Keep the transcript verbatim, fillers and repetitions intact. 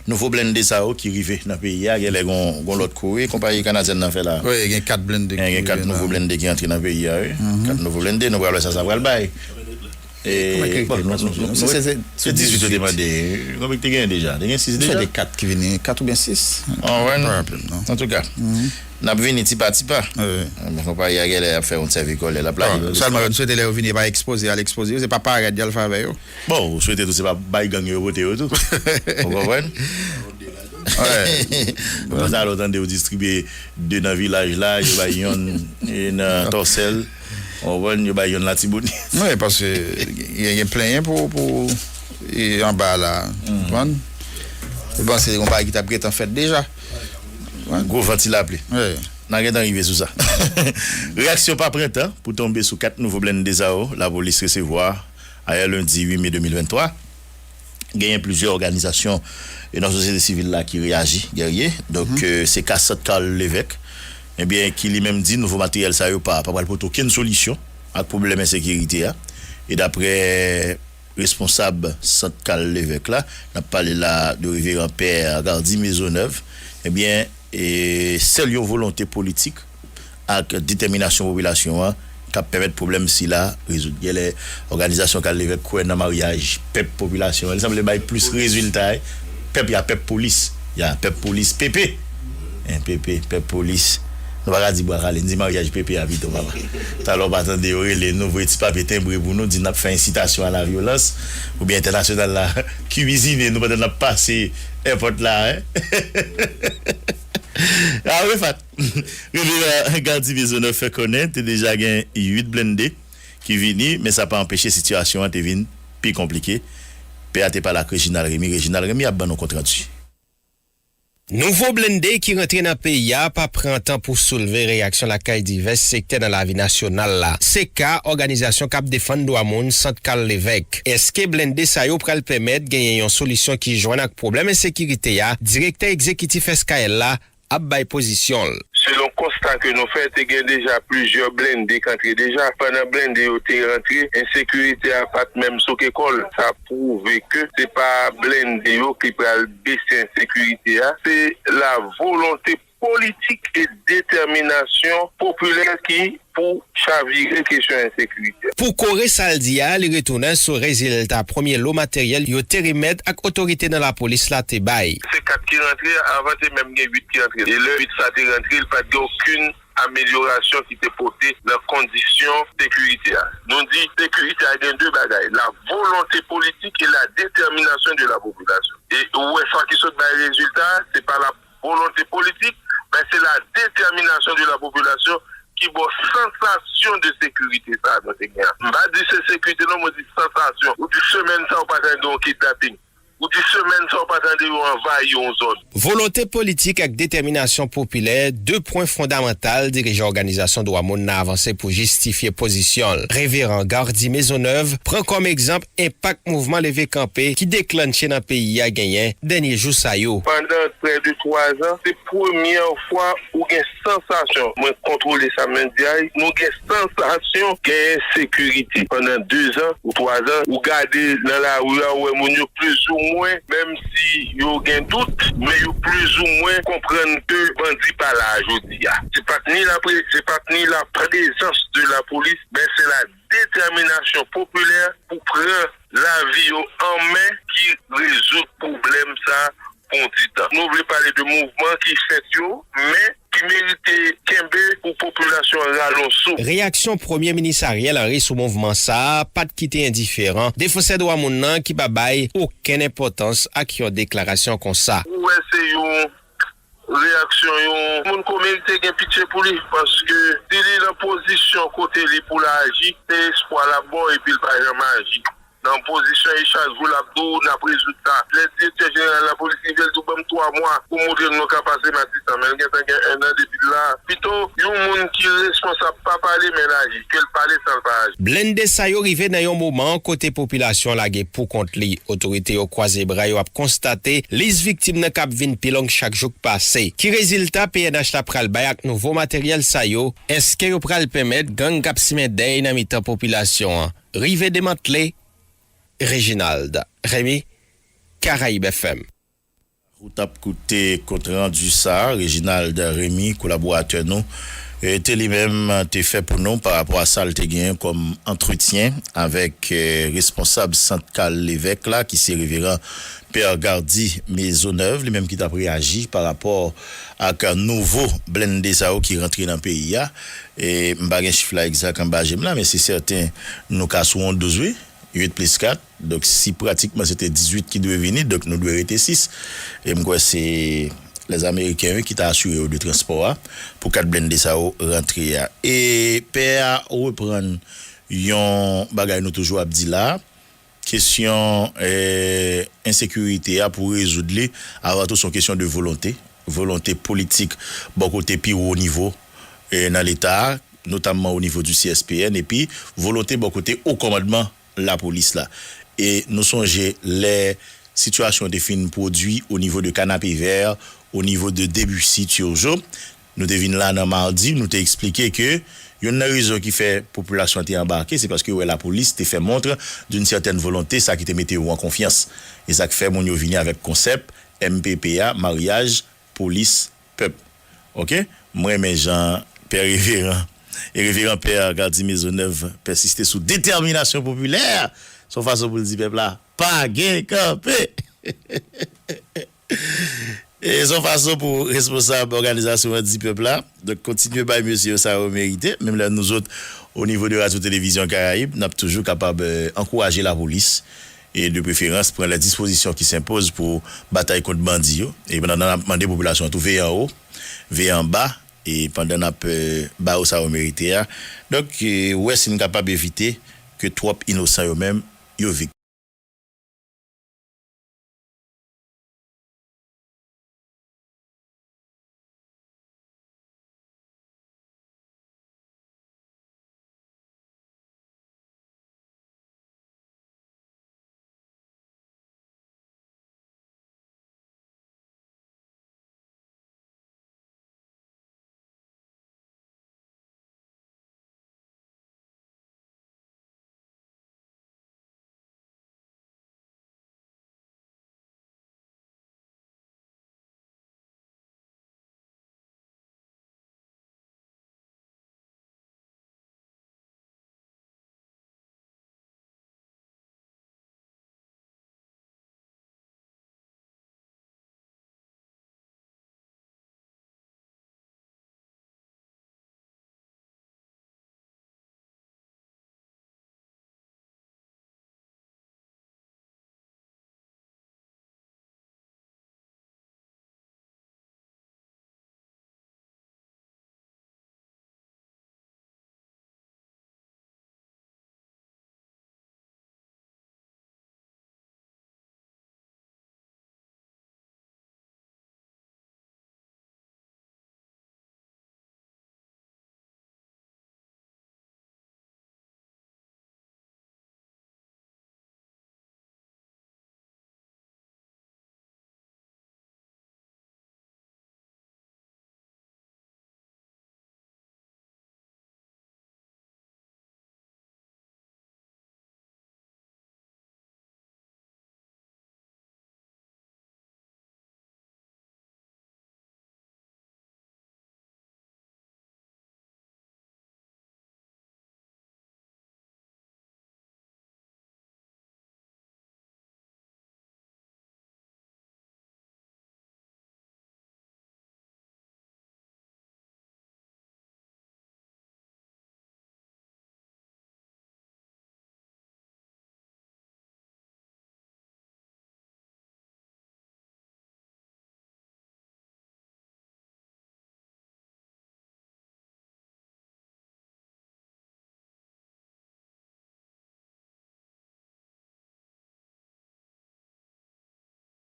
Nouvo blende sa yo ki rive nan peyi a, genlè gon, gon lòt kouri, konpayi kanadyèn nan fè la. Wi, gen kat blende ki rive la. Gen kat nouvo blende ki antre nan peyi a, wi. Kat nouvo blende, nou pral wè sa sa pral bay. E, bon, nou, nou, nou, se, se, se, se dizwit yo te mande. Konbyen ki te genyen deja? Te gen sis deja? Fè de kat ki vini, kat oubyen sis. An, wè, antouka, n ap vini tipa tipa. Wi. Men konpayi a genlè ap fè yon sèvi kòlè, l ap lage yo. Sèlman, nou swete lè yo vini, e pa ekspoze, al ekspoze yo, se pa parèd y al fè avè yo. Bon, ou swete tou, se pa bay gang yo pote yo tou. Ou konprann? Wi. Bon, sa lè w tande yo distribye de nan vilaj la, yo bay yonn, e, nan Tòsèl. Ou konprann? Yo bay yonn Latibonit. Wi, paske gen, gen plenyen pou, pou, e, anba la. Ou konprann? Ou panse yon bagay ki t ap gentan fèt deja. Gwo van ti lapli. Wi. N a gentan rive sou sa. Reyaksyon pa pran tan pou tonbe sou kat nouvo blende sa yo lapolis resevwa ayè lendi uit me de mil venntwa. Genyen plizyè òganizasyon e nan sosyete sivil la ki reyaji, Guerrier. Donk, eh, se ka Sant Carl Levesque, ebyen, ki li menm di nouvo materyèl sa yo pa, pa pral pote okenn solisyon ak pwoblèm ensekirite a. E daprè responsab Sant Carl Levesque la, n ap pale la de reveran pè Gardy Maisonneuve, ebyen, e sèl yon volonte politik ak detèminasyon popilasyon an k ap pèmèt pwoblèm sila rezoud. Genlè, òganizasyon Carl Levesque kwè nan maryaj pèp popilasyon an. Li sanble bay plis rezilta, pèp ya, pèp polis. Ya, pèp polis, P P. Hein, P P, pèp polis. Nou pa ka di bwa kale, n di maryaj P P a pito, papa. Talè w pa tande yo rele n, nou voye ti papye tenbre pou nou, di n ap fè ensitasyon a la vyolans, oubyen entènasyonal la kwizine nou pandan n ap pase èpòt la, hein? Ah, Refat. Reveran Gardy Maisonneuve fè konnen te deja gen uit blende ki vini, men sa pa anpeche sitiyasyon an te vin pi konplike. Pè a te pale ak Reginald Remy. Reginald Remy ap ban nou kontrandi. Nouvo blende ki rantre nan peyi a pa pran tan pou soulve reyaksyon lakay divès sektè nan lavi nasyonal la. Se ka òganizasyon k ap defann dwa moun Sant Carl Levesque. Èske blende sa yo pral pèmèt genyen yon solisyon ki jwenn ak pwoblèm ensekirite a? Direktè egzekitif S K L la ap bay pozisyon l. Selon konsta ke nou fè, te gen deja plizyè blende k antre deja. Pandan blende yo te rantre, ensekirite a pa t menm souke kò l. Sa pwouve ke se pa blende yo ki pral bese ensekirite a, se la volonte politik e detèminasyon popilè ki pou chavire kesyon ensekirite. Pou kore sa l di a, li retounen sou rezilta premye lo materyèl yo te remèt ak otorite nan lapolis la te bay. Se kat ki rantre, avan te menm gen uit ki antre. E lè uit sa te rantre, li pa t gen okenn amelyorasyon ki te pote nan kondisyon sekirite a. Nou di sekirite a gen de bagay, la volonte politik e la detèminasyon de la popilasyon. E ou wè sa ki sot bay rezilta, se pa la volonte politik, men se la detèminasyon de la popilasyon ki ba w sansasyon de sekirite sa a nou te gen an. M pa di se sekirite non, mwen di sansasyon. Ou di semèn sa a ou pa tande yon kidnaping. Ou di semèn sa a ou pa tande yo anvayi yon zòn. Volonte politik ak detèminasyon popilè, de pwen fondamantal dirijan òganizasyon dwa moun nan avanse pou jistifye pozisyon l. Reveran Gardy Maisonneuve pran kòm egzanp enpak mouvman leve kanpe ki deklannche nan peyi a genyen dènye jou sa yo. Pandan prè de twa zan, se premyè fwa ou gen sansasyon, mwen kontwole sa m di a, nou gen sansasyon gen ensekirite pandan de zan ou twa zan. Ou gade nan lari a, ou wè moun yo plizoumwen, menm si yo gen dout, men yo plizoumwen konprann ke bandi pa la a jodi a. Se pa t ni la pre-, se pa t ni la prezans de la polis, men se la detèminasyon popilè pou pran lavi yo an men ki rezoud pwoblèm sa a pou yon ti tan. Nou vle pale de mouvman ki fèt yo, men ki merite kenbe pou popilasyon an rale yon souf. Reyaksyon Premye Minis Ariel Henry sou mouvman sa a pa t kite endiferan defansè dwa moun nan ki pa bay okenn enpòtans ak yon deklarasyon konsa. Ou wè se yon reyaksyon yon moun ke w merite gen pitye pou li, paske si li nan pozisyon kote li pou l aji, se espwa l ap ba w epi l pa janm aji. Nan pozisyon li chak jou l ap di w n ap rezoud sa. Lè direktè jeneral lapolis rive l di w ban m twa mwa pou montre m nou ka pase Matisan, men l gentan gen enn an depi l la. Pito yon moun ki responsab pa pale men l aji, ke l pale san l pa aji. Blende sa yo rive nan yon moman kote popilasyon lage pou kont li. Otorite yo kwaze bra yo ap konstate lis viktim nan k ap vin pi long chak jou k pase. Ki rezilta P N H la pral bay ak nouvo materyèl sa yo? Èske yo pral pèmèt gang k ap simen dèy nan mitan popilasyon an rive demantle? Reginald Remy, Caraïbes F M. Ou t ap koute kontrandi sa, Reginald Remy, kolaboratè nou, e te li menm te fè pou nou pa rapò a sa l te genyen kòm antretyen avèk, eh, responsab sant Carl Lévesque la, ki se Reveran Pè Gardy Maisonneuve, li menm ki t ap reyaji pa rapò ak nouvo blende sa yo ki rantre nan peyi a. E m pa gen chif la egzak anba je m la, men se sèten nou ka sou yon douz, wi. Uit plis kat. Donk, si pratikman se te dizuit ki dwe vini, donk nou dwe rete sis. E m kwè se lèzameriken, wi, ki ta asire yo de transpò a pou kat blende sa yo rantre a. E pè a reprann yon bagay nou toujou ap di la, kesyon, eh, ensekirite a pou rezoud li, avan tou, se yon kesyon de volonte, volonte politik bò kote pi wo nivo, eh, nan Leta a, notamman o nivo di C S P N, epi volonte bò kote o kòmandman lapolis la. E nou sonje lè sitiyasyon te fin pwodui o nivo de Kanapevè, o nivo de Debussy, Turgeau, nou te vin la nan madi, nou te eksplike ke youn nan rezon ki fè popilasyon an te anbake, se paske yo wè lapolis te fè montre d'une certaine volonté, sa ki te mete yo an konfyans. E sa k fè moun yo vini avèk konsèp M P P a, maryaj, polis, pèp. Oke? Mwen renmen jan Pè Reveran e Reveran Pè Gardy Maisonneuve pèsiste sou detèminasyon popilè. Se yon fason pou l di pèp la, pa gen kanpe. E se yon fason pou responsab òganizasyon an di pèp la. Donk, kontinye bay mesye yo sa yo merite. Menm lè nou zòt, o nivo de Radyo Televizyon Karayib, n ap toujou kapab, eh, ankouraje lapolis e de preferans pran lè dispozisyon ki senpoz pou batay kont bandi yo. E pandan n ap mande popilasyon an tou veye anwo, veye anba, e pandan n ap, eh, ba yo sa yo merite a. Donk, eh, wè si n kapab evite ke twòp inosan yo menm yo viktim.